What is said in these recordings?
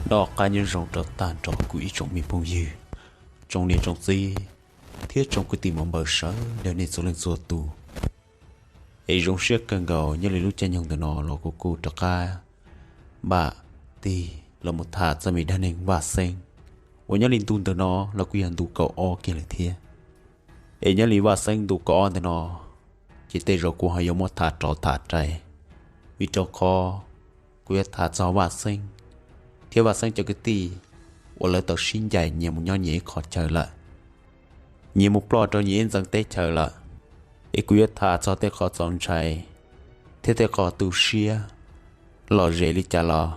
Noj qab nyob zoo rau tag nrho kuv ib tsoom me phooj ywg, tsoom niam tsoom txiv thiab tsoom kwv tij muam npawg sawv daws nej txhua leej txhua tus. Es zoo siab kawg nkaus nyob li lub caij nyoog ntawm no los kuv kuj rov qab npaj tig los mus tham txog me dab neeg Vaj Xeeb uas nyob li ntu ntawm no los kuj yog ntu kaum ob kiag lawm thiab. Es nyob li Vaj Xeeb ntu kaum ob ntawm no ces tej zaum kuv ho yuav muab tham rov tham rais, vim rau qhov kuv yuav tham txog Vaj Xeeb thiab Vaj Xeeb cov kwv tij uas lawv tau sib ncaim nyias mus nyob nyias ib qhov chaw lawm, nyias mus ploj rau nyias ib ntxeev teb chaws lawm. Es kuv yuav tham txog tej qhov txaus ntshai thiab tej qhov tu siab lom zem li cas los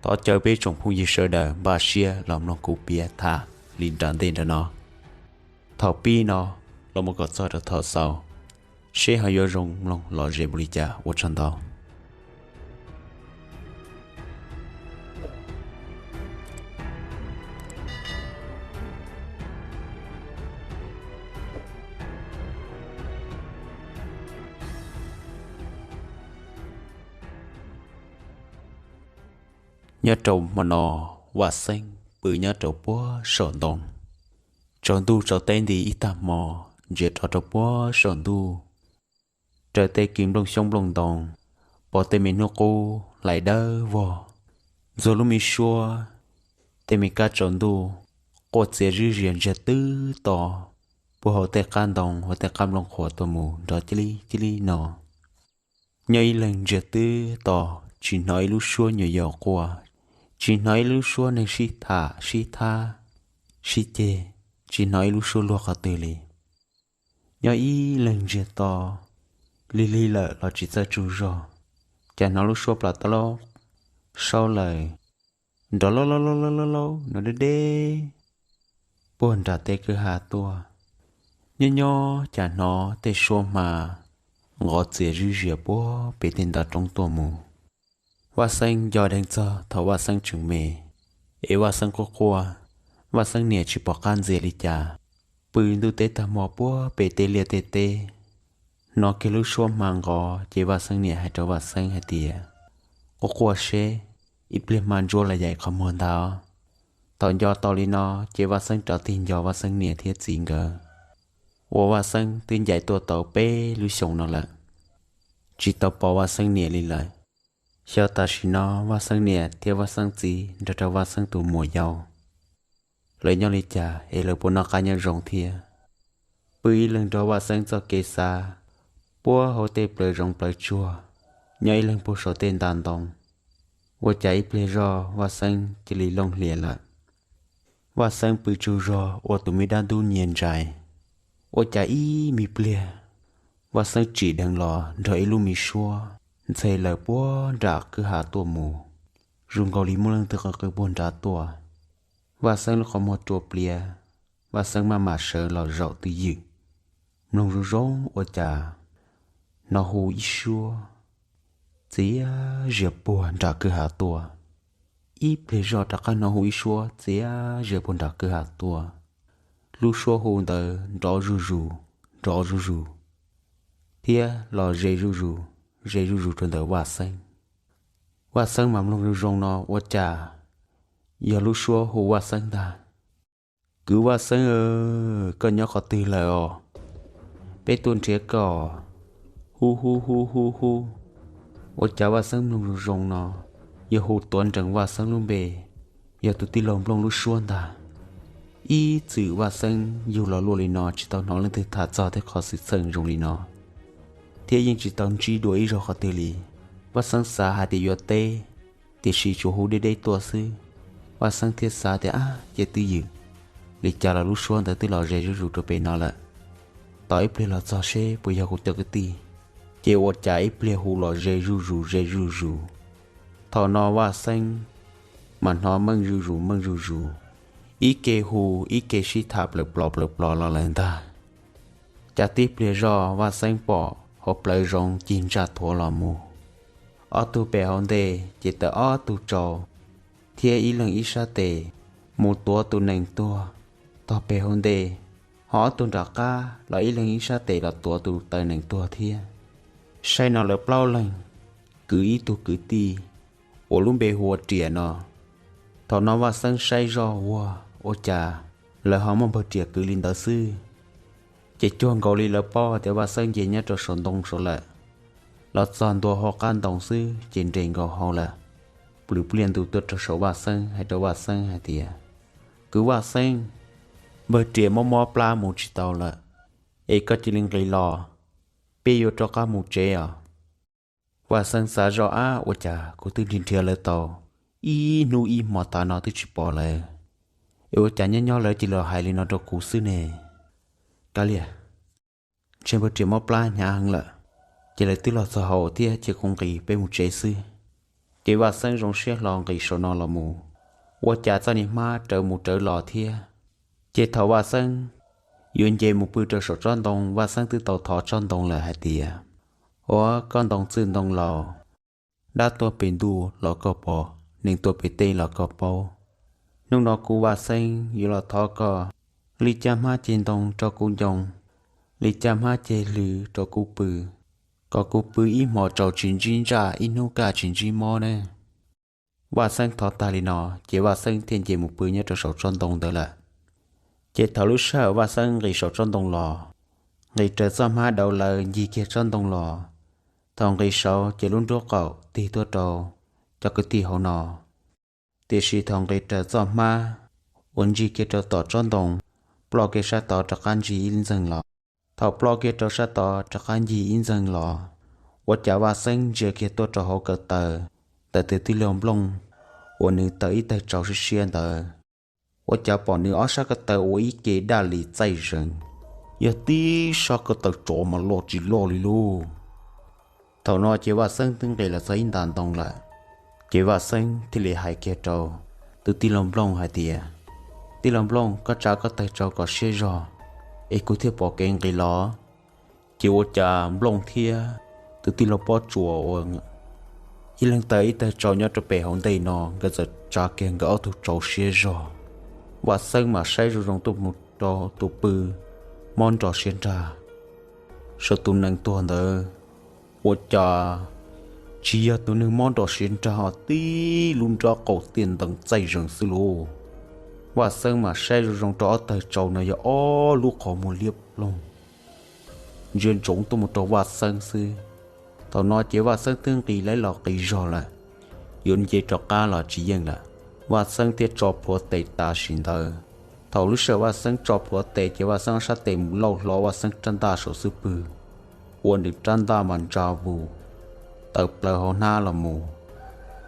thov caw peb tsoom phooj ywg sawv daws npaj siab los mloog kuv piav tham li nram ntej nram no. Thaum pib no los mus kom txog rau thaum xaus, seb ho yuav zoo mloog lom zem npaum li cas. Ua tsaug ntau. Nyob rau hmo no, Vaj Xeeb pw nyob rau puag saum ntoo. Tsaus ntuj tsaus teb nti ib tag hmo, ntsia rov rau puag saum ntuj, raws tej kis nplooj xyoob nplooj ntoo, pom tej me hnub qub hlais dawb vog, ntxuag lub me suab, tej me kab tsaus ntuj quaj txias zwb zias ntsiag twb to puag hauv tej qab ntoo hauv tej qab nplooj qhuav tuaj mus nrov cia li cia li no. Nyob ib leeg ntsiag twb to, tsis hnov ib lub suab nyuam yaus quaj, tsis hnov ib lub suab neeg sib tham sib thab sib ceg, tsis hnov ib lub suab luag qhov twg li. Nyob ib leeg ntsiag to, lig lig lawm los tsis txawj tsaug zog, cas hnov lub suab plas tab laub saub lawm nrov laub laub laub laub laub no deb deb puag nram tej kwj ha tuaj. Nyob nyob cas hnov tej suab hma nqov txias zwb zias puag pem tej ntav roob tuaj mus. Vaj Xeeb nco dheev txog thaum Vaj Xeeb tseem me, es Vaj Xeeb quaj quaj, Vaj Xeeb niam tsis pom qab ntxias li cas. Pw ntuj teb tag hmo puag pem tej liaj tej teb, hnov kiag lub suab hma nqov ces Vaj Xeeb niam hais rau Vaj Xeeb hais tias, quaj quaj seb ib pliag hma ntsuab los yaim qhov muag ntag. Thaum nco tau li no ces Vaj Xeeb rov tig nco Vaj Xeeb niam thiab txiv nkawd, uas Vaj Xeeb twb ncaim tuaj tau peb lub xyoos no lawm, tsis tau pom Vaj Xeeb niam li lawm. Xyov tam sim no Vaj Xeeb niam thiab Vaj Xeeb txiv nrog rau Vaj Xeeb tus muam yau lawv nyob li cas es lawv puas noj qab nyob zoo thiab. Pw ib leeg nrog Vaj Xeeb txoj kev xav puag hauv tej plawv zoov plawv tsuag, nyob ib leeg puag saum tej nta ntoo, ua cas ib pliag zoj Vaj Xeeb cia li looj hlias lawm. Vaj Xeeb pw tsaug zog ua tus me dab ntub nyias ntsais, ua cas ib me pliag Vaj Xeeb tsim dheev los nrog ib lub me suab ntxhe lawm puag nram kwj ha tuaj mus, zoo nkaus li muaj leej twg qw qw puag nrad tuaj. Vaj Xeeb lub qhov muag rua pliav, Vaj Xeeb maj mam sawv los zaum twj ywm, mloog zoo zoo ua cas hnov hu ib suab txias zias puag nram kwj ha tuaj. Ib pliag zoj rov qab hnov hu ib suab txias zias puag nram kwj ha tuaj. Lub suab hu ntawd nrov zuj zus, nrov zuj zus, thiab los ze zuj zus, ze zuj zus rau ntawm Vaj Xeeb. Vaj Xeeb mas mloog zoo zoo no ua cas yog lub suab hu Vaj Xeeb ntag. Kwv Vaj Xeeb, koj nyob qhov twg lawm os? Peb tuaj nrhiav koj. Hu hu hu hu hu. Ua cas Vaj Xeeb mloog zoo zoo no yog hu tuav nrees Vaj Xeeb lub npe, yog tus tij laug Nplooj lub suab ntag. Ib txwm Vaj Xeeb yug los luaj li no tsis tau hnov leej twg tham txog tej qhov xwm txheej zoo li no, thiab yeej tsis tau ntsib dua ib zaug qhov twg li. Vaj Xeeb xav hais tias yuav teb, tiam sis tsuas hu deb deb tuaj xwb. Vaj Xeeb thiaj xav tias, ab, cia twj ywm, li cas los lub suab ntawd twb los ze zuj zus rau pem no lawm. Tos ib pliag los txog seb puas yog kuv cov kwv tij. Ces ua cas ib pliag hu los ze zuj zus ze zuj zus. Thaum no Vaj Xeeb mas hnov meej zuj zus meej zuj zus, ib ke hu ib ke sib tham plaws plos plaws plos los lawm ntag. Cas tib pliag zoj Vaj Xeeb pom hauv plawv zoov cig ntsaj thuav los mus. Ob tug pem hauv ntej ces tawm ob tug tsau, thiab ib leeg ib sab tes mus tuav tus nees tuag tog pem hauv ntej, ho ob tug nram qab los ib leeg ib sab tes los tuav tus taw nees tuag thiab. Saib no lawv plaub leeg kwv ib tug kwv tij uas lub npe hu ua Riam no, Thaum no Vaj Xeeb saib zoj ua, ua cas lawv ho muaj npawg riam kwv li ntawd xwb. Ces cuag nkaus li lawv paub tias Vaj Xeeb nce nyob rau saum ntoo saud lawm, los txog ntua hauv qab ntoo xwb ces nres nkaus hauv lawm, plws pliaj ntu tuaj rau saum Vaj Xeeb hais rau Vaj Xeeb hais tias, Kwv Vaj Xeeb, npawg riam mob mob plab mus tsis tau lawm, es koj cia li nqis los, peb yuav rov qab mus tsev os. Vaj Xeeb xav zoj, Ab, ua cas kuv twb nrhiav nrhiav lawv tau ib hnub ib hmo tas no twb tsis pom lawv, es ua cas nyob nyob lawv cia li los hais li no rau kuv xwb ne? Kav liam, ntshe npawg riam mob plab hnyav heev lawm, ces lawv twb los txog hauv thiab, cia kuv nqis peb mus tsev xwb. Ces Vaj Xeeb zoo siab hlo nqis saum no los mus, ua cas txoj niag hmab rawv mus rawv los thiab. Ces thaum Vaj Xeeb yuav nce mus pw rau saum tsob ntoo, Vaj Xeeb twb tau thov tsob ntoo lawm hais tias, Ua koj ntoo txwj ntoo laus, dab tuaj pem ntuj los koj pom, neeg tuaj pem teb los koj paub. Hnub no kuv Vaj Xeeb yuav los thov koj li caj hmab ceg ntoo rau kuv ncoo, li caj hmab ceg hlws rau kuv pw, kom kuv pw ib hmo tsaus tsis ntsib ntsaj, ib hnub kaj tsis ntsib mob nawb. Vaj Xeeb thov tag li no, ces Vaj Xeeb thiaj nce mus pw nyob rau saum tsob ntoo ntawd lawm. Ces thaum lub sij hawm Vaj Xeeb nqis saum tsob ntoo los, nqis raws txoj hmab dauv lawv ncig kiag tsob ntoo los, thaum nqis saud ces lub nraub qaum tig tuaj rau cov kwv tij hauv no. Tiam sis thaum nqis raws txoj hmab uas ncig kiag rau tom tsob ntoo, ploj kiag sab tod rov qab ncig ib ntxeeg los. Thaum ploj kiag rau sab tod rov qab ncig ib ntxeeg los, ua cas Vaj Xeeb ntsia kiag tuaj rau hauv ko taw ntawm tus tij laug Nplooj uas nws taws ib tawg tsau siab siab ntawd, ua cas pom nws ob sab ko taw ua ib ke daj li txaij zees, yog tib sab ko taw tsov mas loj tsis loj li lauj. Thaum no ces Vaj Xeeb twb nqis los txog ib nta ntoo lawm, ces Vaj Xeeb thiaj li hais kiag rau tus tij laug Nplooj hais tias, Tij laug Nplooj, koj tsa koj tawg tsau kom siab zog, es kuv thiaj pom kev nqis los. Ces ua cas Nplooj thiab tus tij laug Pob Tsuas uas ib leeg taws ib tawg tsau nyob rau pem hauv ntej no, nkawd txawm tsa kiag nkawd ob tug tsau siab zog. Vaj Xeeb mas saib zoo zoo tuaj mus rau tus pw mob nro siab nrag saum tus nees tuag ntawd, ua cas tsis yog tus neeg mob nro siab nrag, tib lub nraub qaum tiaj ntees txaij zees xwb lauj. Vaj Xeeb mas saib zoo zoo rau ob tawg tsau no yog ob lub qhov muag liab ploog ntsia ntsoov tuaj mus rau Vaj Xeeb xwb. Thaum no ces Vaj Xeeb twb nqis laib los qis zog lawm, yuav nce rov qab los tsis yeej lawm, Vaj Xeeb thiaj tso plhuav tes tam sim ntawd. Thaum lub sij hawm Vaj Xeeb tso plhuav tes ces Vaj Xeeb ob sab tes mus lauj hlo Vaj Xeeb rab ntaj saum xub pwg, ua nws rab ntaj mas ntsa vus tawm plaws hauv hnab los mus.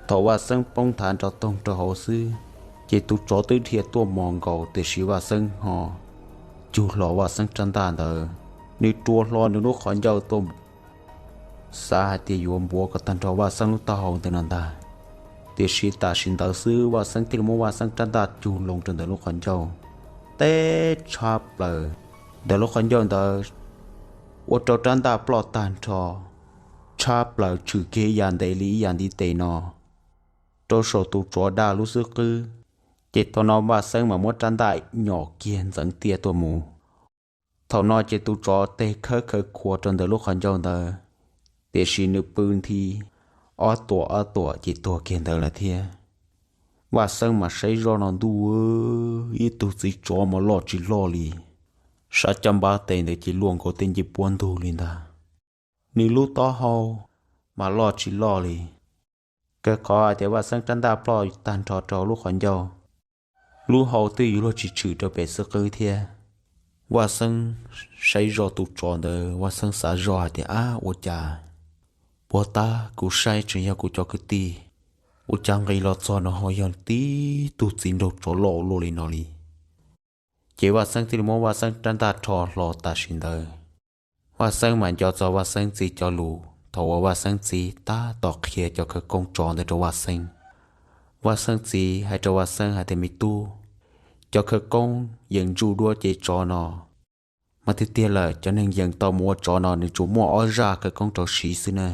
Thaum Vaj Xeeb poob nthav nrov toog rau hauv xwb, ces tus tsov twb dhia tuaj mos nkaus, tiam sis Vaj Xeeb ho cug hlo Vaj Xeeb rab ntaj ntawd, nws rua hlo nws lub qhov ncauj tuaj, xav hais tias yuav npuav kom tag nrho Vaj Xeeb lub taub hau ntawm no ntag. Tiam sis tam sim ntawd xwb Vaj Xeeb thiaj li muab Vaj Xeeb rab ntaj cug loo rau ntawm lub qhov ncauj, teb tshab plaws ntawm lub qhov ncauj ntawd, ua rau rab ntaj ploj tag nrho, tshab plaws tshwm kiag ib yam ntev li ib yam ntiv tes no rau saum tus tsov daj lub xub qwb. Ces thaum no Vaj Xeeb mas muab rab ntaj nyom kiag ntxeev tiaj tuaj mus. Thaum no ces tus tsov teg khawb khawv khuav rau ntawm lub qhov ncauj ntawd, tiam sis nws pw nthi ob tuam ob tuam ces tuag kiag ntawd lawm thiab. Vaj Xeeb mas saib zoj no, ntuj, ib tug txiv tsov mas loj tsis loj li, sab caj npab tes ntawd ces luaj nkaus tej ncej puab ntug li ntag. Nws lub taub hau mas loj tsis loj li, kawg qhov hais tias Vaj Xeeb rab ntaj ploj tag nrho rau lub qhov ncauj, lub hau twb yuav luag tsis tshwm rau pem xub qwb thiab. Vaj Xeeb saib zoj tus tsov ntawd, Vaj Xeeb xav zoj hais tias, Ab, ua cas puag ta kuv saib tseem yog kuv cov kwv tij, ua cas nqis los txog no ho yog tib tug txiv nraug tsov loj luaj li no li? Ces Vaj Xeeb thiaj li muab Vaj Xeeb rab ntaj rho hlo tam sim ntawd. Vaj Xeeb mas nco txog Vaj Xeeb txiv cov lus thaum uas Vaj Xeeb txiv tab tom qhia cov khawv koob tsov ntawd rau Vaj Xeeb. Vaj Xeeb txiv hais rau Vaj Xeeb hais tias, Me tub, cov khawv koob yees ntsuj duab cev tsov no, mas tiag tiag lawm cov neeg yees tau mus ua tsov no nws tsuas muaj ob zaj khawv koob rau siv xwb na.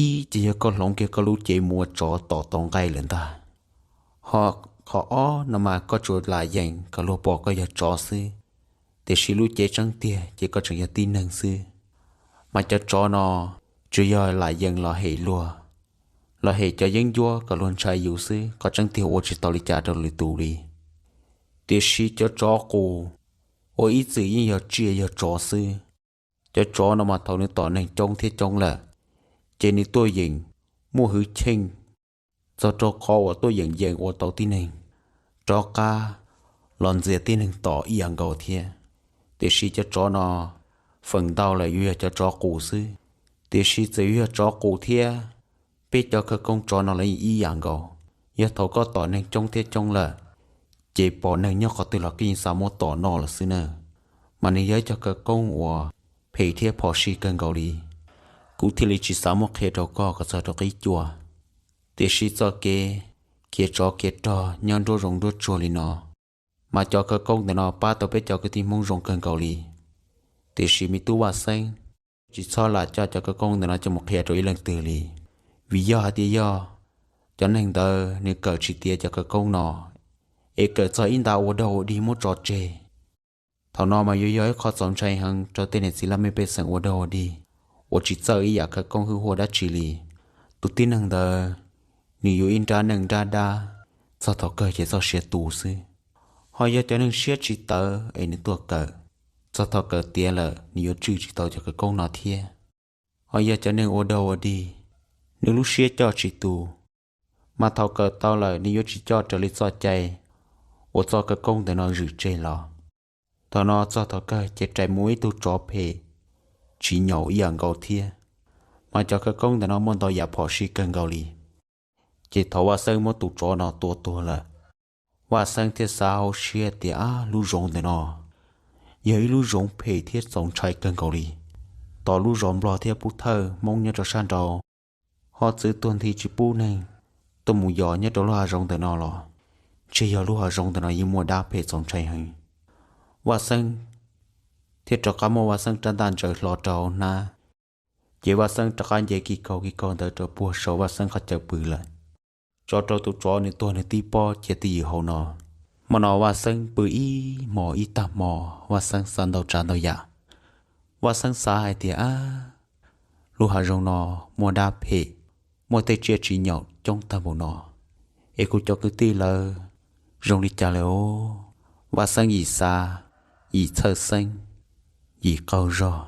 Ib ces yog koj hloov kiag koj lub cev mus ua tsov tom tau nqaij lawm ntag. Ho qhov ob no mas koj tsuas lam yees kom luag pom koj yog tsov xwb, tiam sis lub cev tseeb tiag ces koj tseem yog tib neeg xwb. Mas cov tsov no tsuas yog lam yees los hem luag, los hem cov yeeb ncuab kom luag ntshai yus xwb, qhov tseeb tiag ua tsis tau li cas rau lwm tus li. Tiam sis cov tsov qus uas ib txwm yeej yog tsiaj yog tsov xwb, cov tsov no mas thaum nws tom neeg coob thiab coob lawm, ces nws tuaj yeem muaj hwj chim, txog rau qhov uas tuaj yeem yeem ua tau tib neeg rov qab los ntxias tib neeg tom ib yam nkaus thiab. Tiam sis cov tsov no feem ntau lawm yuav yog cov tsov qus xwb. Tiam sis txawm yuav yog tsov qus thiab, peb cov khawv koob tsov no los yeej ib yam nkaus. Yog thaum koj tom neeg coob thiab coob lawm, ces pom neeg nyob qhov twg los koj yeej xav muab tom noj lawm xwb na. Mas nws yog ib cov khawv koob uas phem thiab phom sij kawg nkaus li. Kuv thiaj li tsis xav muab qhia rau koj kom txog rau qib cua. Tiam sis txoj kev khiav tsov khiav rog nyob nruab zoov nruab tsuag li no, mas cov khawv koob ntawm no pab tau peb cov kwv tij Hmoob zoo kawg nkaus li. Tiam sis me tub Vaj Xeeb, tsis txhob lam coj cov khawv koob ntawm no coj mus qhia rau ib leej twg li, vim yog hais tias yog cov neeg ntawd nws kawm tsis tiav cov khawv koob no, es kawm txog ib nta ua dog ua dig muab tso tseg, thaum no mas yuav yog ib qho txaus ntshai heev rau tej niam txiv laj mej pej xeem ua dog ua dig uas tsis txawj ib yam khawv koob hwj huaj dab tsi li. Tus tib neeg ntawd nws yuav ib nrab neej nrab dab, txog thaum kawg ces txoj sia tu xwb. Ho yog cov neeg siab tsis tawv es nws tuaj kawm, txog thaum kawm tiav lawm nws yuav tswj tsis tau cov khawv koob no thiab. Ho yog cov neeg ua dog ua dig, nws lub siab coj tsis tu, mas thaum kawm tau lawm nws yuav tsis coj raws li txoj cai uas txoj khawv koob ntawm no zwm tseg los. Thaum no txog thaum kawg ces rais mus ib tug tsov phem tsis nyaum ib yam nkaus thiab. Mas cov khawv koob ntawm no muaj ntau yam phom sij kawg nkaus li. Ces thaum Vaj Xeeb muab tus tsov no tua tuag lawm, Vaj Xeeb thiaj xav hauv siab tias, ab, lub zoov ntawm no yog ib lub zoov phem thiab txaus ntshai kawg nkaus li. Tom lub zos Nplog thiab Pub Thawj Hmoob nyob rau sab nraud, ho txwv tuag nthi tsis pub neeg tuaj mus yos nyob rau lub hav zoov ntawm no los, ntshe yog lub hav zoov ntawm no yeej muaj dab phem txaus ntshai heev. Vaj Xeeb thiaj rov qab muab Vaj Xeeb rab ntaj ntsaws hlo rau hauv hnab, ces Vaj Xeeb rov qab nce kiv kaug kiv kaug ntawd rau puag saum Vaj Xeeb qhov chaw pw lawm, tso rau tus tsov nws tuag nws tib pob cia twj ywm hauv no. Hmo no Vaj Xeeb pw ib hmos ib tag hmo, Vaj Xeeb xav ntau tsav ntau yam. Vaj Xeeb xav hais tias, ab, lub hav zoov no muaj dab phem, muaj tej tsiaj tsis nyaum coob tag npaum no, es kuv cov kwv tij lawv zoo li cas lawm os? Vaj Xeeb yim xav, yim txhawj xeeb, yim qaug zog.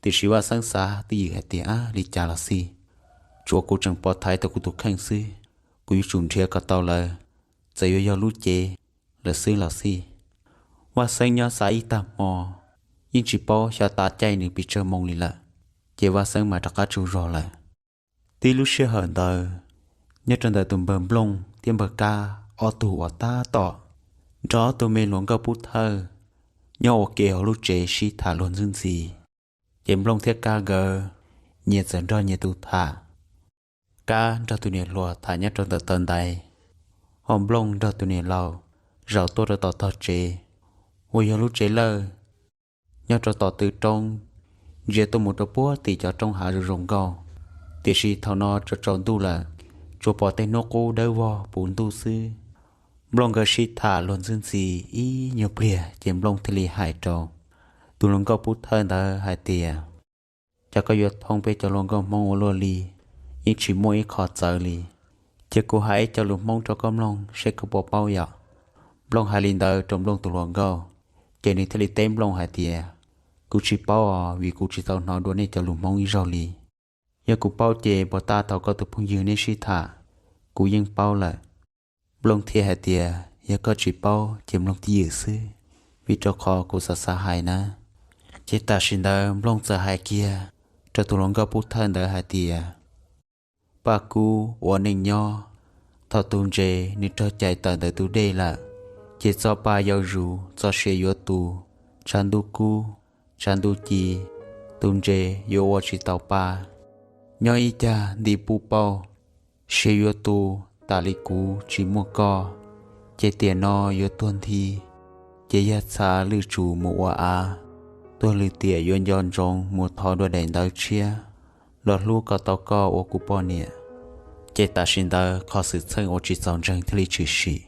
Tiam sis Vaj Xeeb xav twj ywm hais tias, ab, li cas los xij, tsuav kuv tseem pov thaiv tau kuv tus kheej xwb, kuv yuav tsum nrhiav kom tau lawv, txawm yuav yog lub cev lawm xwb los xij. Vaj Xeeb nyob xav ib tag hmo, yeej tsis paub xyov tav caij nws pes tsawg moo li lawm, ces Vaj Xeeb mas rov qab tsaug zog lawm. Tib lub sij hawm ntawd, nyob rau ntawm tus npawg Nplooj thiab npawg Kab ob tug uas tab tom nrog ob tug me hluas nkauj Pub Thawj nyob ua ke hauv lub tsev sib tham luag ntxwb ntxhi, ces Nplooj thiab Kab nkawd nyias txawm nrog nyias tus tham. Kab nrog tus niam hluas tham nyob rau ntawm taw ntaiv, ho Nplooj nrog tus niam laus zaum tuaj rau tom tog tsev, uas yog lub tsev lawj nyob rau tom tw roob, ntsia tuaj mus rau puag tim cov roob hav zoo zoo nkauj. Tiam sis thaum no tsaus tsaus ntuj lawm, tsuas pom tej hnub qub dawb vog puv ntuj xwb. Nplooj nkawd sib tham luag ntxwb ntxhi ib nyuag pliag ces Nplooj thiaj li hais rau tus hluas nkauj Pub Thawj ntawd hais tias, cas koj yuav thoob peb cov hluas nkauj Hmoob ua luaj li, yeej tsis muaj ib qho txawv li. Cia kuv hais ib co lus Hmoob rau koj mloog seb koj puas paub yom. Nplooj hais li ntawd rau Nplooj tus hluas nkauj, ces nws thiaj li teb Nplooj hais tias, kuv tsis paub os, vim kuv tsis tau hnov dua nej cov lus Hmoob ib zaug li. Yog kuv paub ces puag ta thaum koj tus phooj ywg neb sib tham, kuv yeej paub lawm. Nplooj thiaj hais tias, yog koj tsis paub ces mloog twj ywm xwb, vim rau qhov kuv xav xav hais na. Ces tam sim ntawd Nplooj txawm hais kiag rau tus hluas nkauj Pub Thawj ntawd hais tias, Paj Kub ua neej nyob, thaum tus ntses nws raug cais tawm ntawm tus dej lawm, ces txoj pa yau zus, txoj sia yuav tu, tshav ntuj kub, tshav ntuj ci, tus ntses yuav ua tsis tau pa. Nyob ib cag nti puj pauj, sia yuav tu, tas li kuv tsis muaj koj, ces tiam no yuav tuag nthi, ces yaj txha lwj tsus mus ua av, tuag lwm tiam yuav nco ntsoov mus thov dua daim ntawv tshiab los hlub kom tau koj ua kuv poj niam. Ces tam sim ntawd qhov xwm txheej uas tsis txaus ntseeg thiaj li tshwm sim.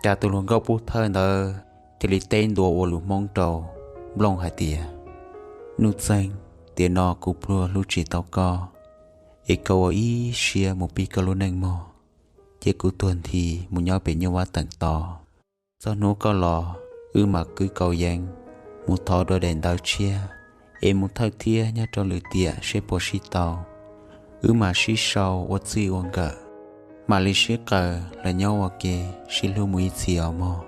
Cas tus hluas nkauj Pub Thawj ntawd thiaj li teb ntua ua lus Hmoob rau Nplooj hais tias, Nuj Txeeg, tiam no kuv pluag hlub tsis tau koj, es koj ua ib siab mus pib koj lub neej mog, ces kuv tuag nthi mus nyob pem nyuj vab teem tod. Txog hnub koj los, wb mam kwv kaus yees mus thov dua daim ntawv tshiab, es mus thawj thiab nyob rau lwm tiam seb puas sib tau. Wb mam sib sau ua txij ua nkawm, mam li sib qaws los nyob ua ke sib hlub mus ib txhis os mog.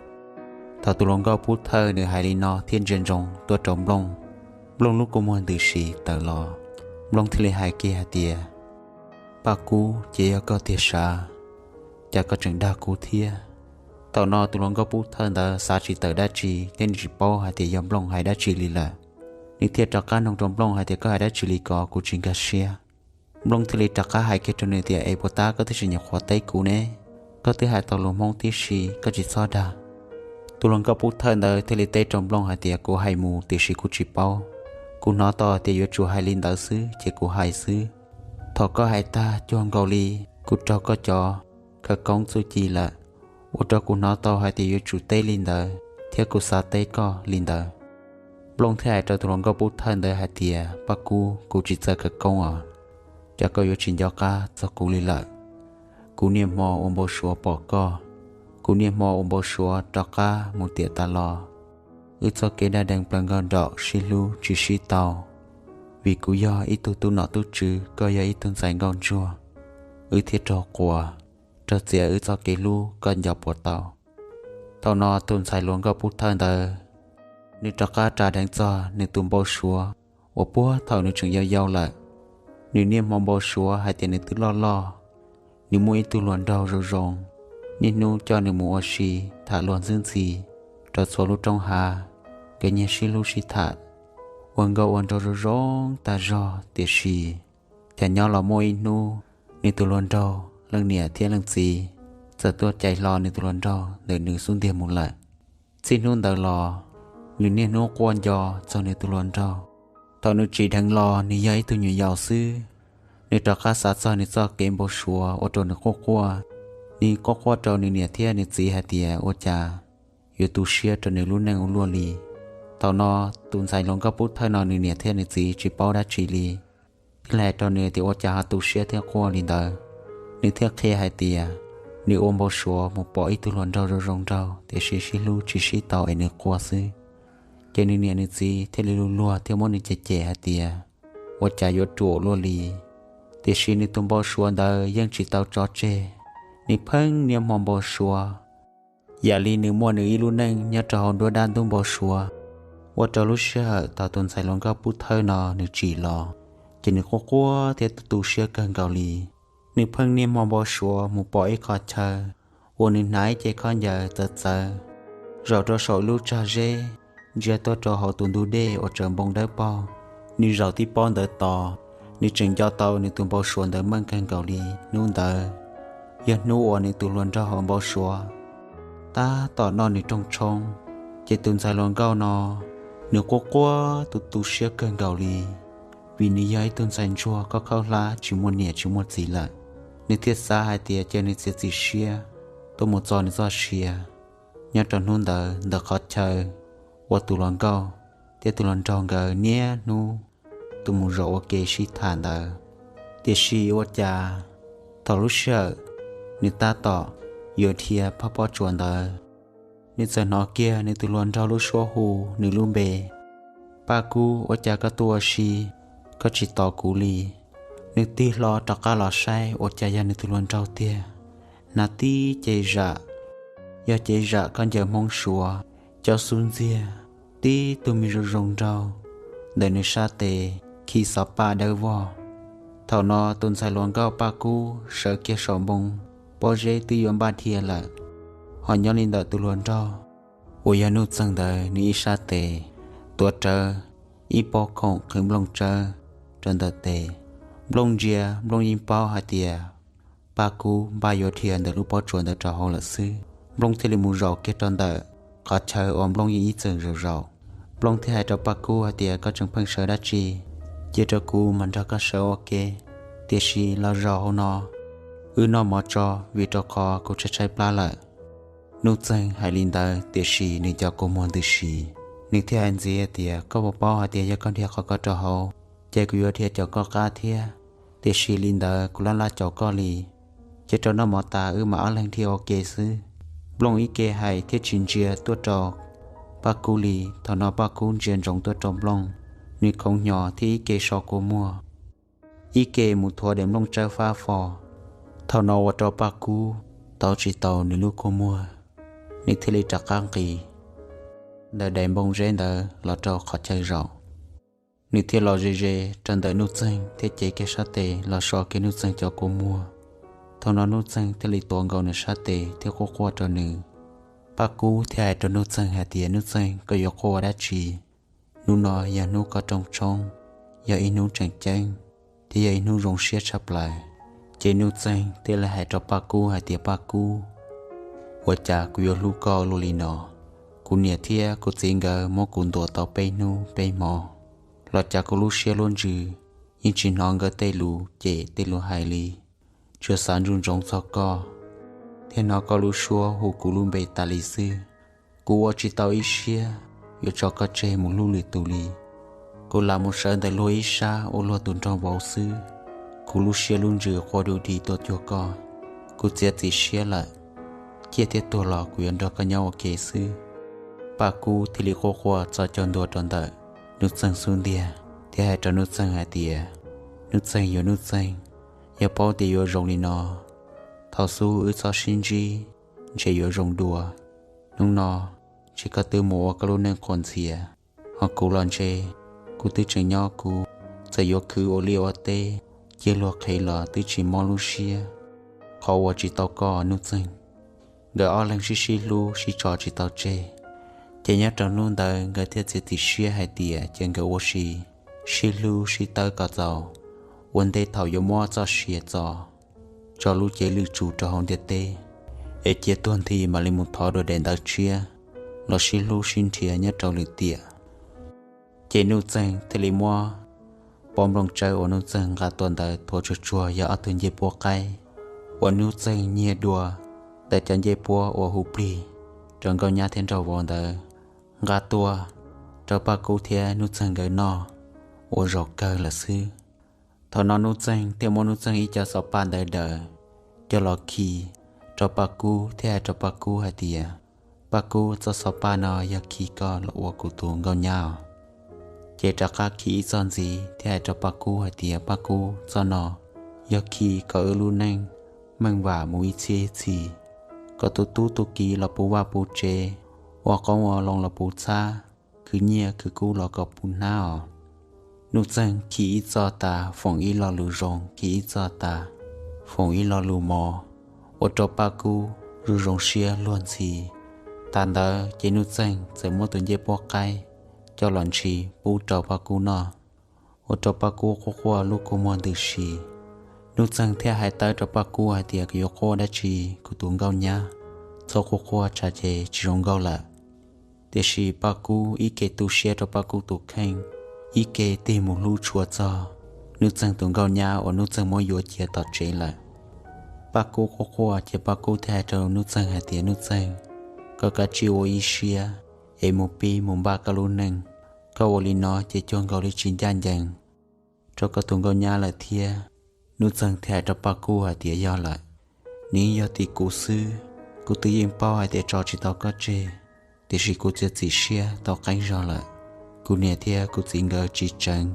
Thaum tus hluas nkauj pub thawj nws hais li no thiab ntsia ntsoov tuaj rau Nplooj, Nplooj lub kua muag ntws si tawm los. Nplooj thiaj li hais kiag hais tias, Paj Kub, ces yog koj tiag sav, cas koj tseem dag kuv thiab? Thaum no tus hluas nkauj pub thawj ntawd xav tsis tawm dab tsi thiab nws tsis paub hais tias yog Nplooj hais dab tsi li lawm. Nws thiaj rov qab nug rau Nplooj hais tias, Koj hais dab tsi li ko, kuv tsis nkag siab. Nplooj thiaj li rov qab hais kiag rau nws tias, Es puas tab koj twb tsis nyuam qhuav teb kuv ne? Koj twb hais tau lus Hmoob tib si, koj tsis txhob dag. Tus hluas nkauj pub thawj ntawd thiaj li teb rau Nplooj hais tias, Kuv hais mus tiam sis kuv tsis paub. Kuv hnov tau hais tias yuav tsum hais li ntawd xwb ces kuv hais xwb. Thaum koj hais tag cuag nkaus li kuv raug koj cov khawv koob txuj ci lawm, ua rau kuv hnov tau hais tias yuav tsum teb li ntawd thiab kuv xav teb koj li ntawd. Nplooj thiaj hais rau tus hluas nkauj pub thawj ntawd hais tias, Paj Kub, kuv tsis txawj khawv koob os, cas koj yuav tsis nco qab txog kuv li lawm? Kuv niaj hmo ua npau suav pom koj, kuv niaj hmo ua npau suav rov qab mus tiam tas los. Wb txoj kev daj deev plaws nkauj nraum sib hlub tsis sib tau, vim kuv yog ib tug tub nom tub tswv, koj yog ib tug ntxhais nkauj ntsuag, wb thiaj raug quas, raug txiav wb txoj kev hlub, koj nco puas tau? Thaum no tus ntxhais hluas nkauj pub thawj ntawd, nws rov qab ras dheev txog nws tus npau suav uas puag thaum nws tseem yau yau lawm. Nws niaj hmo npau suav hais tias nws twb loj loj, nws muaj ib tug hluas nraug zoo zoo, niaj hnub coj nws mus ua si, tham luag ntxwb ntxhi rau txhua lub roob hav, nkawd nyiag sib hlub sib tham, ua nkauj ua nraug zoo zoo tag zog. Tiam sis cas nyob los muaj ib hnub, nws tus hluas nraug leej niam thiab leej txiv txawm tuaj cais hlo nws tus hluas nraug ntawm nws xub ntiag mus lawm. Txij hnub ntawd los, nws niaj hnub quaj nco txog nws tus hluas nraug. Thaum nws tsim dheev los nws yog ib tug nyuam yaus xwb, nws rov qab xav txog nws txoj kev npau suav ua rau nws quaj quaj. Nws quaj quaj rau nws niam thiab nws txiv hais tias ua cas yuav tu siab rau nws lub neej ua luaj li. Thaum no tus ntxhais hluas nkauj pub thawj no nws niam thiab nws txiv tsis paub dab tsi li, thiaj li hais rau nws tias ua cas ho tu siab thiab quaj li ntawd. Nws thiaj qhia hais tias nws ua npau suav mus pom ib tug hluas nraug zoo zoo nraug tiam sis sib hlub tsis sib tau es nws quaj xwb. Ces nws niam nws txiv thiaj li luag luag thiab muab nws cem cem hais tias ua cas yuav ruam luaj li. Tiam sis nws tus npau suav ntawd yeej tsis tau tso tseg, nws pheej niaj hmo npau suav, yam li nws muaj nws ib lub neej nyob rau hauv nruab dab ntub npau suav. Ua rau lub sij hawm thaum tus ntxhais hluas nkauj pub thawj no nws tsim los, ces nws quaj quaj thiab tu tu siab kawg nkaus li. Nws pheej niaj hmo npau suav mus pom ib qho chaw uas nws hnav ib ce khaub ncaws txawv txawv zaum rau saum lub tsag zeb ntsia tuaj rau hauv tus ntug dej uas tsaws npoo dawb paug. Nws zaum tib pob ntawd tos, nws tseem nco tau nws tus npau suav ntawd meej kawg nkaus li. Hnub ntawd yog hnub uas nws tus hluas nraug hauv npau suav tab tom noj nws rooj tshoob. Ces tus ntxhais hluas nkauj no, nws quaj quaj tu tu siab kawg nkaus li, vim nws yog ib tug ntxhais ntsuag khaub khaub hlab tsis muaj niam tsis muaj txiv lawm. Nws thiaj xav hais tias cia nws txiav txim siab tuaj mus txo nws txoj sia nyob rau hnub ntawd ntawm qhov chaw uas tus hluas nkauj thiab tus hluas nraug nkawd niaj hnub tuaj mus zaum ua ke sib tham ntawd. Tiam sis ua cas thaum lub sij hawm nws tab tom yuav dhia phab pob tsuas ntawd, nws txawm hnov kiag nws tus hluas nraug lub suab hu nws lub npe. Paj Kub, ua cas koj tuaj ua si, koj tsis tos kuv li? Nws tig hlo rov qab los saib ua cas yog nws tus hluas nraug tiag. Hnav tib ce zam, yog ce zam khaub ncaws Hmoob Suav, cov xub ntxiag, tib tug me zoo zoo nraug ntawm nws sab tes khi xov paj dawb vog. Thaum no tus ntxhais hluas nkauj Paj Kub sawv kiag saum npoo, pob zeb twb yuav npaj dhia lawm, ho nyob li ntawm tus hluas nraug uas yog Nuj Txeeg ntawd nws ib sab tes tuav rawv ib pob khoom qhwv Nplooj tsawb rau ntawm tes. Nplooj ntsia, Nplooj yeej paub hais tias Paj Kub npaj yuav dhia ntawm lub pob tsuas ntawd rau hauv lawm xwb. Nplooj thiaj li mus zaum kiag rau ntawm qhov chaw uas Nplooj yeej ib txwm zaum zaum. Nplooj thiaj hais rau Paj Kub hais tias, Koj tseem pheej sawv dab tsi? Cia rau kuv mam nrog koj sawv ua ke, tiam sis los zaum hauv no wb noj mov tso, vim rau qhov kuv tshaib tshaib plab lawm. Nuj Txeeg hais li ntawd tiam sis nws cov kua muag ntws si. Nws thiaj hais ntxiv tias, Koj puas paub hais tias yog koj dhia qhov ko rau hauv, ces kuv yuav dhia caum koj qab thiab. Tiam sis li ntawd kuv laj laj caum koj li. Cia rau noj mov tas wb mam ob leeg dhia ua ke xwb. Nplooj ib ke hais thiab tsis ntsia tuaj rau Paj Kub li. Thaum no Paj Kub ntsia ntsoov tuaj rau Nplooj, nws khoov hnyo thiab ib ke so kua muag, ib ke mus thuav daim nplooj tsawb fab fo. Thaum no ua rau Paj Kub taub tsis tau nws lub kua muag, nws thiaj li rov qab nqis ntawm daim npoo zeb ntawd los rau qhov chaw zaum. Nws thiaj los ze ze rau ntawm Nuj Txeeg thiab cev kiag sab tes los so kiag Nuj Txeeg cov kua muag. Thaum no Nuj Txeeg thiaj li tuav nkaus nws sab tes thiab quaj quaj rau nws. Paj Kub thiaj hais rau Nuj Txeeg hais tias, Nuj Txeeg, koj yuav quaj ua dab tsi? Hnub no yog hnub koj rooj tshoob, yog ib hnub tseem ceeb, thiab yog ib hnub zoo siab tshaj plaws. Ces Nuj Txeeg thiaj li hais rau Paj Kub hais tias, Paj Kub, ua cas kuv yuav hlub koj luaj li no? Kuv niam thiab kuv txiv nkawd muab kuv ntuas tau peb hnub peb hmo los cas kuv lub siab lub ntsws yeej tsis hnov nkawd tej lus cem tej lus hais li. Tsuas xav ntsoov ntsoov txog koj thiab hnov koj lub suab hu kuv lub npe tas li xwb. Kuv ua tsis tau ib siab yuav tso koj tseg mus hlub lwm tus li. Kuv lam mus sawv ntawm luag ib sab ua luag tus nraug vauv xwb, kuv lub siab lub ntsws quaj du di tuaj cuag koj. Kuv txiav txim siab lawm, ciaj thiab tuag los kuv yuav nrog koj nyob ua ke xwb. Paj Kub thiaj li quaj quaj txo caug ntua rau ntawm Nuj Txeeg xub ntiag thiab hais rau Nuj Txeeg hais tias, Nuj Txeeg, yuav Nuj Txeeg, yog paub tias yuav zoo li no, thaum xub wb txhob sib ntsib, ntshe yuav zoo dua. Hnub no ntshe koj twb mus ua koj lub neej qhuas ntxhias, ho kuv los ntshe kuv twb tseem nyob kuv, txawm yuav khwv ua liaj ua teb, cia luag qhev los twb tsis mob lub siab. Qhov uas tsis tau koj Nuj Txeeg. Nkawd ob leeg sib sib hlub sib tso tsis tau tseg, ces nyob rau hnub ntawd nkawd thiaj txiav txim siab hais tias ces nkawd ua si, sib hlub sib tawb kom txaus, ua ntej thaum yuav muab txoj sia txo tso lub cev lwm tsum rau hauv ntiaj teb, es cia tuag nthi mam li mus thov dua daim ntawv tshiab los sib hlub sib nrhiav nyob rau lwm tiam. Ces Nuj Txeeg thiaj li muab pob nplooj tsawb uas Nuj Txeeg nqa tuaj ntawd thuav tsuag tsuag yog ob tug ncej puab qaib uas Nuj Txeeg nyiag dua ntawm cov ncej puab uas hu plig rau Nkauj Nyab thiab nraug vauv ntawd, nqa tuaj rau Paj Kub thiab Nuj Txeeg nkawd noj ua zaum kawg lawm xwb. Thaum no Nuj Txeeg thiaj muab Nuj Txeeg ib co xov paj ntawd daws coj los khi rau Paj Kub thiab hais rau Paj Kub hais tias, Paj Kub, txoj xov paj no yog khi koj los ua kuv tus Nkauj Nyab os. Ces rov qab khi ib txoj ntxiv thiab hais rau Paj Kub hais tias, Paj Kub, txoj no yog khi kom wb lub neej meej vam mus ib txhiab ib txhis, kom tus tub tus kiv los puv vaj puv tsev, ua qoob ua loo los puv txhab, khwv nyiaj khwv kub los kom puv hnab os. Nuj Txeeg khi ib txoj tas foom ib lo lus zoo, khi ib txoj tas foom ib lo lus mos, ua rau Paj Kub zuj zoo siab luag ntxhi. Tas ntawd ces Nuj Txeeg txawm muab tus ncej puab qaib coj los ntshis pub rau Paj Kub noj, ua rau Paj Kub quaj quaj lub kua muag ntws si. Nuj Txeeg thiaj hais tawb rau Paj Kub hais tias, Koj yuav quaj dab tsi kuv tus Nkauj Nyab? Txhob quaj quaj tsam ces tsis zoo nkauj lawm. Tiam sis Paj Kub ib ke tu siab rau Paj Kub tus kheej, ib ke tig mus hlub tshua txog Nuj Txeeg tus Nkauj Nyab uas Nuj Txeeg muab yuav cia tom tsev lawm. Paj Kub quaj quaj ces Paj Kub thiaj hais rau Nuj Txeeg hais tias, Nuj Txeeg, koj kav tsij ua ib siab es mus pib mus npaj koj lub neej. Koj ua li no ces cuag nkaus li tsis ncaj ncees rau koj tus Nkauj Nyab lawm thiab. Nuj Txeeg thiaj hais rau Paj Kub hais tias, Yog lawm, nws yeej yog tim kuv xwb, kuv twb yeej paub hais tias tso tsis tau koj tseg, tiam sis kuv txiav txim siab tau qeeb zog lawm. Kuv niam thiab kuv txiv nkawd tsis tseev,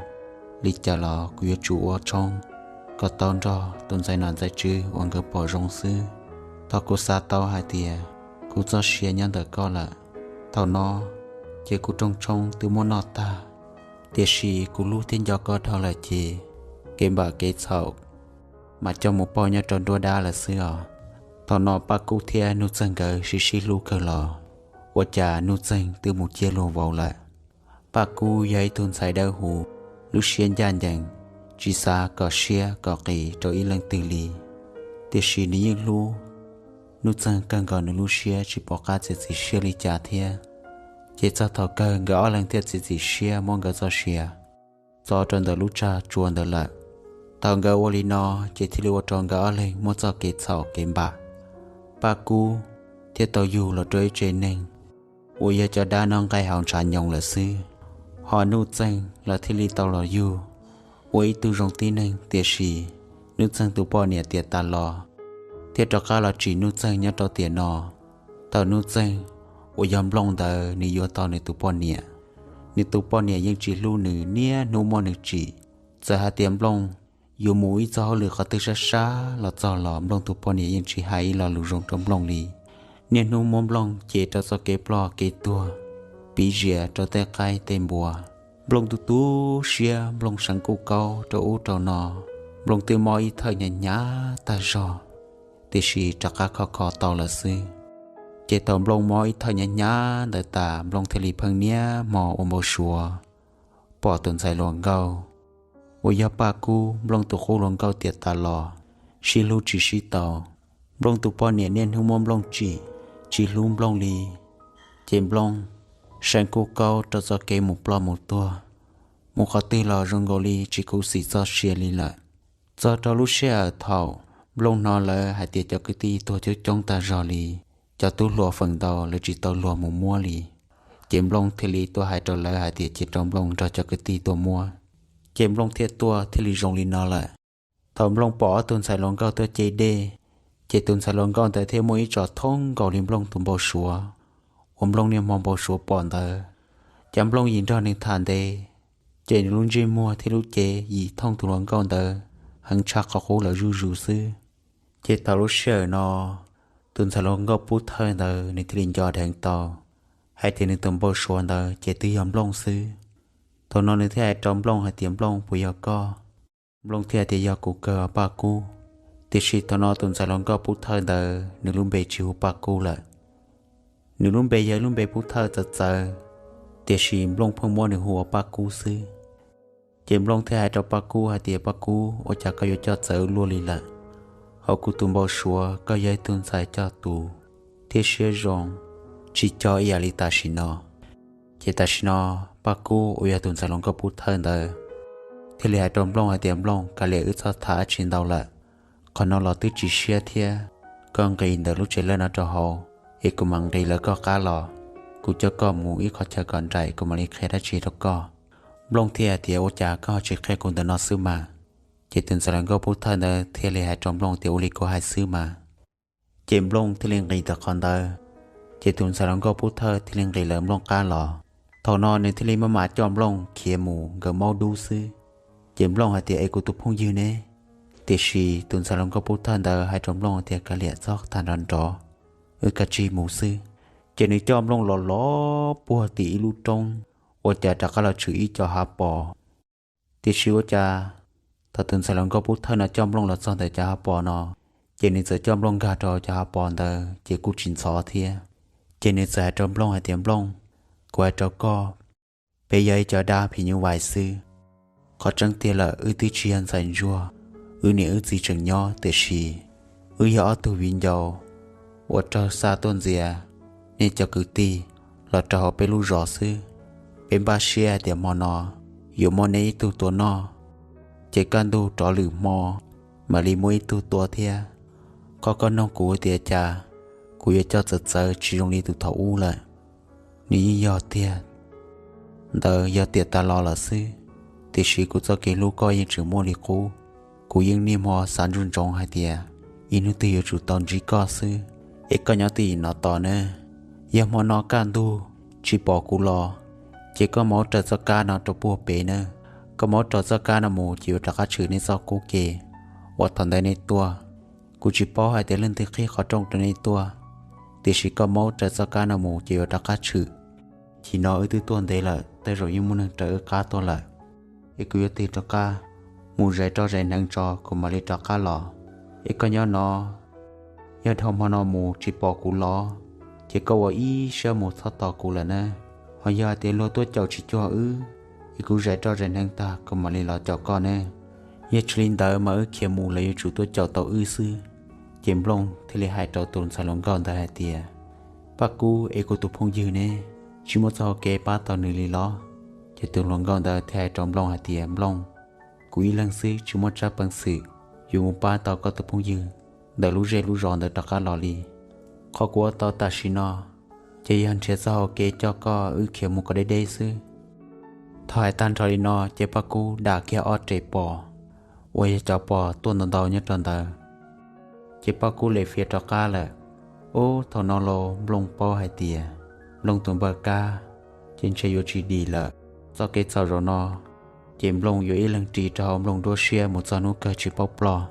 li cas los kuv yuav tsum ua tshoob kom tau nrog tus ntxhais nom ntxhais tswv uas nkawd pom zoo xwb. Thaum kuv xav tau hais tias kuv txoj sia nyob ntawm koj lawm, thaum no ces kuv rooj tshoob twb muab noj tag, tiam sis kuv hlub thiab nco koj dhau lawm ces kev npam kev txhaum mas coj mus pauj nyob rau nruab dab lawm xwb os. Thaum no Paj Kub thiab Nuj Txeeg nkawd sib sib hlub kawg los, ua cas Nuj Txeeg twb mus ciaj luag vauv lawm. Paj Kub yog ib tug ntxhais dawb huv, lub siab ncaj ncees, tsis xav kom siab kom qis rau ib leej twg li, tiam sis nws yeej hlub Nuj Txeeg kawg nkaus nws lub siab tsis pom qab txiav txim siab li cas thiab. Ces txog thaum kawg nkawd ob leeg thiaj txiav txim siab muab nkawd txoj sia txo rau ntawm lub tsag tsua ntawd lawm. Thaum nkawd ua li no ces thiaj li ua rau nkawd ob leeg muaj txoj kev txhaum kev npam. Paj Kub thiaj tau yug los rau ib tsev neeg uas yog cov dab noj nqaij haus ntshav nyoos lawm xwb, ho Nuj Txeeg los thiaj li tau los yug ua ib tug zoo tib neeg, tiam sis Nuj Txeeg tus poj niam tiam tas los, thiaj rov qab los tsim Nuj Txeeg nyob rau tiam no. Thaum Nuj Txeeg uas yog Nplooj ntawd nws yuav tau nws tus poj niam, nws tus poj niam yeej tsis hlub nws, niaj hnub muab nws tsim. Txawm hais tias Nplooj yuav mus ib txog hauj lwm qhov twg sab sab los txog los Nplooj tus poj niam yeej tsis hais ib lo lus zoo rau Nplooj li. Niaj hnub muab Nplooj cev rau txoj kev ploj kev tuag, piv zias rau tej qaib tej npua. Nplooj tu tu siab, Nplooj seev kuj kaub rau ub rau no. Nplooj twb mob ib thawj hnyav hnyav tag zog, tiam sis rov qab khov kho tau lawm xwb. Ces thaum Nplooj mob ib thawj hnyav hnyav ntawd tas, Nplooj thiaj li pheej niaj hmo ua npau suav pom tus ntxhais hluas nkauj uas yog Paj Kub, Nplooj tus qub hluas nkauj tiam tas los, sib hlub tsis sib tau. Nplooj tus poj niam niaj hnub muab Nplooj tsim, tsis hlub Nplooj li. Ces Nplooj seev kuj kaub rau txoj kev mus ploj mus tuag, mus qhov twg los zoo nkaus li tsis khuv xim txoj sia li lawm. Txog rau lub sij hawm thaum Nplooj hnov lawv hais tias cov kwv tij tuag coob coob tag zog li, cov tub hluas feem ntau lawv tsis tau luag mus muab li, ces Nplooj thiaj li tuaj hais rau lawv hais tias cia rau Nplooj nrog cov kwv tij tuaj muab. Ces Nplooj thiaj tuaj thiaj li zoo li no lawm. Thaum Nplooj pom ob tug ntxhais hluas nkauj tuaj ce dej, ces tus ntxhais hluas nkauj ntawd thiaj muaj ib tsom thoob nkaus li Nplooj tus npau suav uas Nplooj niaj hmo npau suav pom ntawd. Ces Nplooj yim nrog nws tham ntev, ces nws lub ntsej muag thiab lub cev yim thooj tus hluas nkauj ntawd heev tshaj qhov qub lawm zuj zus xwb. Ces thaum lub sij hawm no, tus ntxhais hluas nkauj pub thawj ntawd nws thiaj li nco dheev tau hais tias nws tus npau suav ntawd ces twb yog Nplooj xwb. Thaum no nws thiaj hais rau Nplooj hais tias, Nplooj, puas yog koj? Nplooj thiaj hais tias, Yog kuv kawg Paj Kub. Tiam sis thaum no tus ntxhais hluas nkauj pub thawj ntawd nws lub npe tsis hu Paj Kub lawm, nws lub npe yog ib lub npe pub thawj txawv txawv, tiam sis Nplooj pheej muab nws hu ua Paj Kub xwb. Ces Nplooj thiaj hais rau Paj Kub hais tias, Paj Kub, ua cas koj yuav coj txawv luaj li lawm? Hauv kuv tus npau suav koj yog ib tug ntxhais coj tus thiab siab zoo, tsis cog ib yam li tam sim no. Ces tam sim no Paj Kub uas yog tus ntxhais hluas nkauj pub thawj ntawd thiaj li hais rau Nplooj hais tias, Nplooj, kav liam wb txhob tham dab tsi ntau lawm. Qhov no los twb tsis siab thiab, koj nqis ntawm lub tsev lawj no rau hauv, es kuv mam nqis lawv koj qab los. Kuv coj koj mus ib qhov chaw kom nraim kuv mam li qhia dab tsi rau koj. Nplooj thiaj hais tias, Ua cas koj ho tsis qhia kuv ntawm no xwb mas? Ces tus ntxhais hluas nkauj pub thawj ntawd thiaj li hais rau Nplooj tias, Ua li kuv hais xwb mas. Ces Nplooj thiaj li nqis ntawm qhov ntawd, ces tus ntxhais hluas nkauj pub thawj thiaj li nqis lawv Nplooj qab los. Thaum no nws thiaj li maj mam coj Nplooj khiav mus nkawd maub dub xwb. Ces Nplooj hais tias, Es kuv tus phooj ywg ne? Tiam sis tus ntxhais hluas nkauj pub thawj ntawd hais rau Nplooj tias, Kav liam, txhob tham nrov nrov, wb kav tsij mus xwb. Ces nws coj Nplooj los los puag tim ib lub roob, ua cas rov qab los tshwm ib co hav pos. Tiam sis ua cas thaum tus ntxhais hluas nkauj pub thawj no coj Nplooj los txog ntawm cov hav pos no, ces nws txawm coj Nplooj nkag rau cov hav pos ntawd ces kuj tsis ntxhov thiab. Ces nws txawm hais rau Nplooj hais tias, Nplooj, kuv hais rau koj, peb yog ib co dab phim nyuj vais xwb. Qhov tseeb tiag lawm wb twb tsis yog ntxhais ntsuag, wb niam wb txiv tseem nyob, tiam sis wb yog ob tug viv ncaus uas raug xa tuaj ntxias nej cov kwv tij los rau hauv peb lub zos xwb. Peb npaj siab hais tias hmo no yuav muab neb ib tug tua noj, ces kaj ntug rov lwm hmo mam li muab ib tug tua thiab. Qhov koj nug kuv tias cas kuv yuav coj txawv txawv tsis zoo li tus thaum ub lawm, nws yeej yog tiag. Ntawd yog tiam tas los lawm xwb, tiam sis kuv txoj kev hlub koj yeej tseem muaj li qub. Kuv yeej niaj hmo xav ntsoov ntsoov hais tias ib hnub twg yuav tsum tau ntsib koj xwb. Es koj nyob twj ywm no tos nawb. Yog hmo no kaj ntug tsis pom kuv los, ces koj maub raws txoj kab no rau puag pem nawb. Koj maub raws txoj kab no mus ces yuav rov qab tshwm nej txoj qub ke uas thaum ntawd nej tuaj. Kuv tsis paub hais tias leej twg qhib qhov rooj rau nej tuaj, tiam sis koj maub raws txoj kab no mus ces yuav rov qab tshwm. Chim no wb twb tuaj ntev lawm, tej zaum yeej muaj neeg raws wb qab tuaj lawm. Es kuv yuav tig rov qab mus zais roj zais hneev tso kuv mam li rov qab los. Es koj nyob no, yog dhau hmo no mus tsis pom kuv los, ces koj ua ib siab mus txhob tos kuv lawm nawb. Ho yog hais tias luag tuaj caum tsis cuag wb, es kuv zais roj zais hneev tag kuv mam li los caum koj nawb. Yog tsis li ntawd mas wb khiav mus lawv yuav tsum tuaj caum tau wb xwb. Ces Nplooj thiaj li hais rau tus ntxhais hluas nkauj ntawd hais tias, Paj Kub, es kuv tus phooj ywg ne, tsis muaj txoj hau kev pab tau nws li los? Ces tus hluas nkauj ntawd thiaj hais rau Nplooj hais tias, Nplooj, kuv ib leeg xwb tsis muaj tsab peev xwm yuav mus pab tau koj tus phooj ywg ntawm lub zej lub zos ntawd rov qab los li. Qhov kuv ua tau tam sim no ces yog nrhiav txoj hau kev coj koj wb khiav mus kom deb deb xwb. Thaum hais tag nrho li no ces Paj Kub dam kiag ob rev pos, uas yog cov pos tuaj ntau ntau nyob rau ntawd. Ces Paj Kub lim fiav rov qab lawm. Ub, thaum no los Nplooj paub hais tias Nplooj tus npawg Kab ces ntshe yuav tsis dim lawm. Txoj kev txhaum zaum no ces Nplooj yuav ib leeg ris rau hauv Nplooj nruab siab mus txog hnub kawg tsis paub ploj.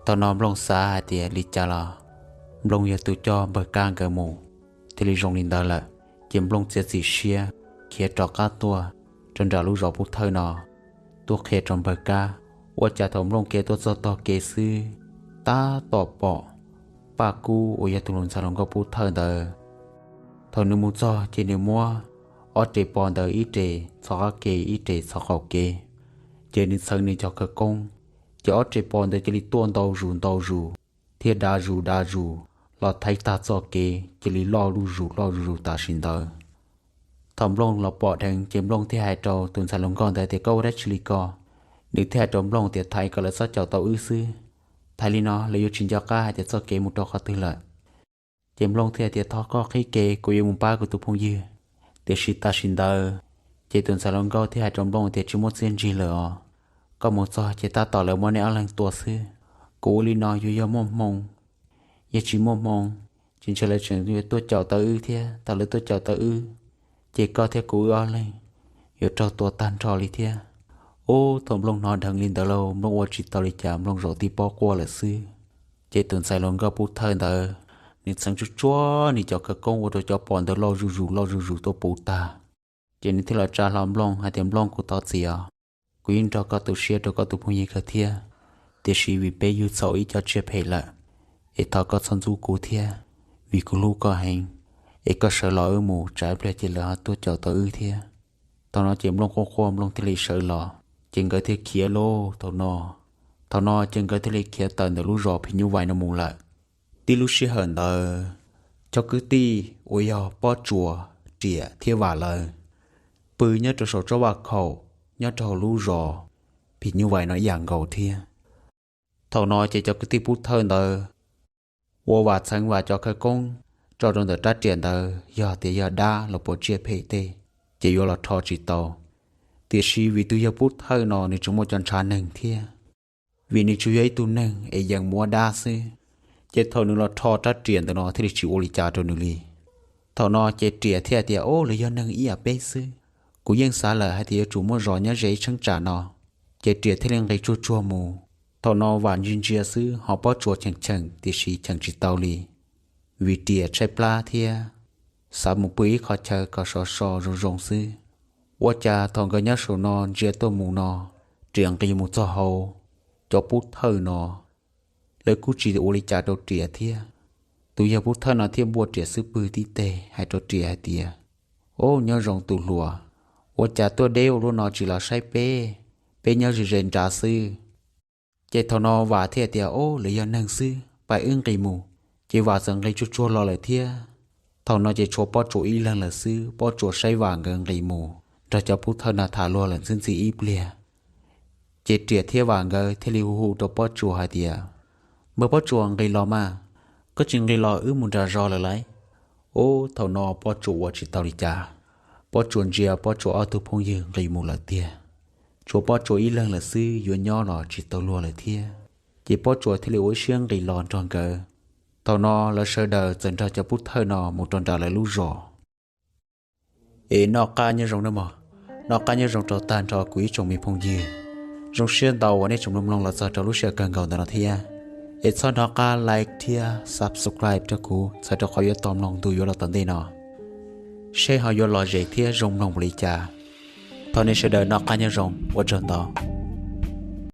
Thaum no Nplooj xav hais tias li cas los Nplooj yog tus coj npawg Kab nkawd mus, thiaj li zoo li ntawd lawm. Ces Nplooj txiav txim siab khiav rov qab tuaj rau nram lub zos Pub Thawj no, tuaj qhia rau npawg Kab. Ua cas thaum Nplooj khiav tuaj txog tog kev xwb, tab tom pom Paj Kub uas yog tus hluas ntxhais hluas nkauj Pub Thawj ntawd. Thaum nws mus txog ces nws muab ob re pos ntawd ib re txhos qab kev ib re txhos qaum kev, ces nws txheev nws cov khawv koob, ces ob re pos ntawd cia li tuaj ntau zus ntau zus thiab dav zus dav zus los thaiv tag txoj kev, cia li loj zuj zus loj zuj zus tam sim ntawd. Thaum Nplooj los pom dheev ces Nplooj thiaj hais rau tus ntxhais hluas nkauj ntawd tias, Koj ua dab tsi li ko? Nws thiaj hais rau Nplooj tias, Thaiv kom lawv txhob caum tau wb xwb. Thaiv li no lawv yuav tsis nco qab hais tias txoj kev mus rau qhov twg lawm. Ces Nplooj thiaj tias, Thov koj qhib kev, kuv yuav mus pab kuv tus phooj ywg. Tiam sis tam sim ntawd ces tus ntxhais hluas nkauj thiaj hais rau Nplooj tias, Tsis muaj txiaj ntsig lawm os. Koj mus txog ces tab tom lawv muab nej ob leeg tua xwb. Kuv ua li no yuav yog muaj hmoo. Yog tsis muaj hmoo ces ntshe lawv tseem yuav tuaj caum tau wb thiab. Thaum lawv tuaj caum tau wb ces koj thiab kuv wb ob leeg yuav raug tua tag nrho li thiab. Ub, thaum Nplooj hnov dheev li ntawd lauj, Nplooj ua tsis tau li cas, Nplooj zaum tib pob quaj lawm xwb. Ces tus ntxhais hluas nkauj Pub Thawj ntawd, nws txheev tsuag tsuag nws cov khawv koob ua rau cov pos ntawd loj zuj zus loj zuj zus tuaj puv tag. Ces nws thiaj los tsa hlo Nplooj hais tias, Nplooj, kuv thov txim os. Kuv yeej nrog koj tu siab rau koj tus phooj ywg kawg thiab, tiam sis vim peb yug txhaum ib co tsiaj phem lawm, es thov koj txhob ntxub kuv thiab, vim kuv hlub koj heev. Es koj sawv los wb mus, tsam ib pliag ces lawv ho tuaj caum tau wb thiab. Thaum no ces Nplooj quaj quaj Nplooj thiaj li sawv los, ces nkawd thiaj khiav lauj. Thaum no, thaum no ces nkawd thiaj li khiav tawm ntawm lub zos phim nyuj vais no mus lawm. Tib lub sij hawm ntawd, cov kwv tij uas yog Pob Tsuas, Riam thiab Vam lawv pw nyob rau saum tsob vaj khaum nyob rau hauv lub zos phim nyuj vais no ib yam nkaus thiab. Thaum no ces cov kwv tij Pub Thawj ntawd ua Vam txheev Vam cov khawv koob tso rau ntawm rab riam ntawd, yog tias yog dab los puas tsiaj phem tej ces yuav los rho tsis tau. Tiam sis vim tus yawg Pub Thawj no nws tseem muaj cov ntshav neeg thiab, vim nws tsuas yog ib tug neeg es yees mus ua dab xwb, ces thaum nws los rho rab riam ntawm no thiaj li tsis ua li cas rau nws li. Thaum no ces riam thiaj tias, Ob, lawv yog neeg ib yam peb xwb. Kuv yeej xav lawm hais tias yuav tsum muaj zos nyob ze ib cheeb tsam no. Ces riam thiaj li nqis tsuag tsuag mus. Thaum no Vam ntsia ntsia xwb ho Pob Tsuas cheem cheem tiam sis cheem tsis tau li, vim riam tshaib plab thiab xav mus pw ib qhov chaw kom sov so zoo zoo xwb. Ua cas thaum nkawd nyob saum no ntsia tuaj mus no, riam nqis mus txog hauv, cov Pub Thawj no lawv kuj tsis ua li cas rau riam thiab. Tus yawg Pub Thawj no thiaj npuaj riam xub pwg tib teg hais rau riam hais tias, Ob, nyob zoo tus hluas, ua cas tuaj deb ua luaj no tsis los saib peb, peb nyob ze ze nrad xwb. Ces thaum no Vam thiaj tias, Ob, lawv yog neeg xwb, pab wb nqis mus. Ces Vam txawm nqis tsuag tsuag los lawm thiab. Thaum no ces tshuav Pob Tsuas ib leeg lawm xwb, Pob Tsuas saib Vam nkawd nqis mus nrog cov Pub Thawj no tham luag lawm ntxwb ntxi ib pliag. Ces riam thiab Vam nkawd thiaj li hu hu rau Pob Tsuas hais tias, Npawg Pob Tsuas, nqis los mas, koj tsis nqis los wb mus nram zos lawm lauj. Ub, thaum no Pob Tsuas ua tsis tau li cas, Pob Tsuas ntsia Pob Tsuas ob tug phooj ywg nqis mus lawm tiag. Tshuav Pob Tsuas ib leeg lawm xwb, yuav nyob los tsis tau luag lawm thiab. Ces Pob Tsuas thiaj li ua ib siab nqis los nrog nkawd. Thaum no lawv sawv daws txawm nrog cov Pub Thawj no mus rau nram lawv lub zos. Es noj qab nyob zoo nawb mog, noj qab nyob zoo rau tag nrho kuv ib tsoom me phooj ywg. Zoo siab ntau uas nej tseem mloog mloog los txog rau lub sij hawm kawg nkaus ntawm no thiab. Es txhob hnov qab like thiab subscribe rau kuv txhawm rau qhov yuav tau mloog ntu yuav los tom ntej no, seb ho yuav lom zem thiab zoo mloog npaum li cas. Thov nej sawv daws noj qab nyob zoo, ua tsaug ntau.